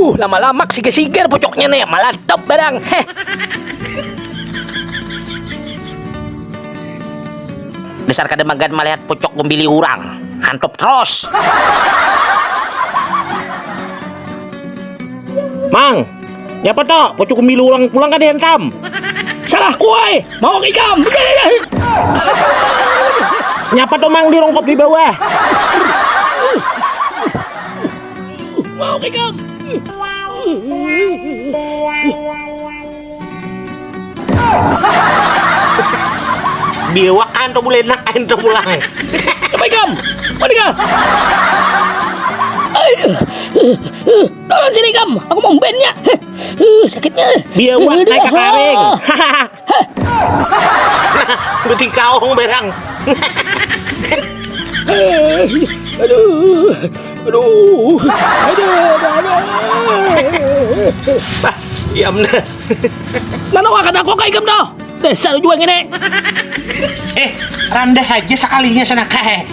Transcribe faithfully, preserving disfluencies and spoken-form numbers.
Uh, lama-lama sigar-sigar pucuknya nih, malatop barang. Heh. Dasar kada magan malihat pucuk gumbili urang. Hantup terus. Mang, nyapa to? Pucuk gumbili urang pulang kada hantam. Salah kuai, mau ikam. Nyapa to, Mang, di rongkop di bawah? Mau ikam. Biawak anto bulenak anto pulang. Apa ikam? Mana ikam? Turun sini ikam, aku mau bandnya. Sakitnya. Biawak naik ke karing. Betikawang barang. Aduh, aduh, aduh, aduh, aduh. Bah, diam dah. Mana wakan aku kayak gem dah. Dasar juang ini. Eh, randah aja sekalinya sana kahe.